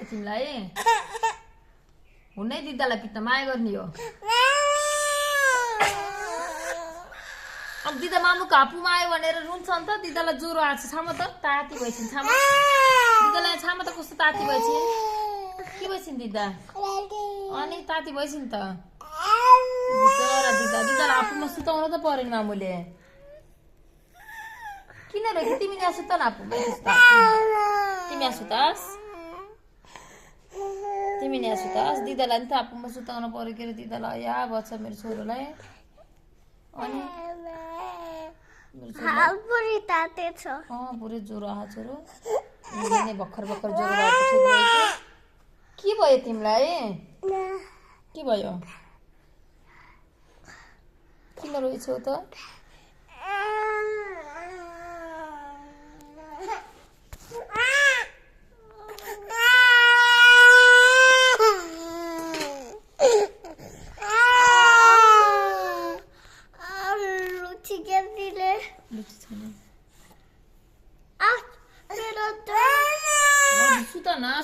तिमीलाई हुनै दिदालाई पिट्न माया गर्ने हो अब दिदा मामुको हापुमा आयो भनेर रुन्छ नि त दिदालाई ज्वरो आएको छ छाम त ताती भइछन् छाम दिदालाई छाम त कस्तो ताती भइछन् के भइछन् दिदा अनि ताती भइछन् त बिचरा दिदालाई हापुमा सुताउन त परेन मामुले किन रे तिमी यहाँ सुत न हापुमा तिमी यहाँ सुतास दिदालाई नि त हापुमा सुताउन पर्यो के अरे दिदालाई या बच्चा मेरो छोरोलाई अनि पुरै ताते छ पुरै ज्वरो आएको छोरो नै भर्खर ज्वरो भएको छ के भयो तिमीलाई के भयो किन रोइछौ त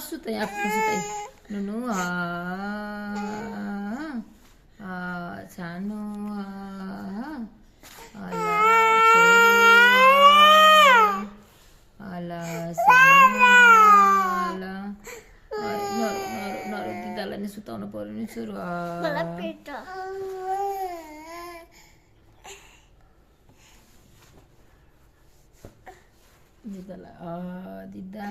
सुत यहाँ सुताइ नुनु सानो दिदालाई नै सुताउनु पर्यो नि छोरो दिदालाई दिदा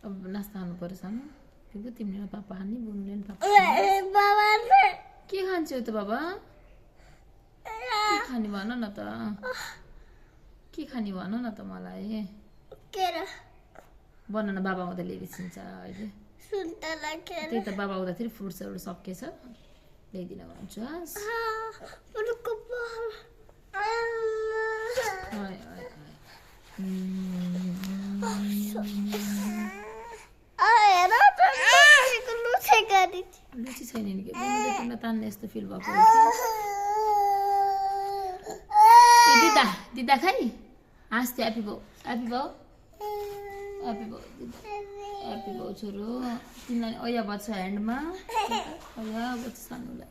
अब नास्ता खानु पर्छ नि तिमीले पापा खाने बुनुले नि पापा के खान्छौ त बाबा के खाने भन न त के खाने भन न त मलाई भन न बाबा आउँदा ल्याइदिन्छ अहिले त्यही त बाबा आउँदाखेरि फ्रुट्सहरू सकिएछ ल्याइदिन भन्छु लुची छैन नि के तिमीलाई तान्ने यस्तो फिल भएको दिदा खाइ हाँस्थ्यो ह्याप्पी भाउ छोरो तिमीलाई अया बच्छ ह्यान्डमा अया बच्छ सानोलाई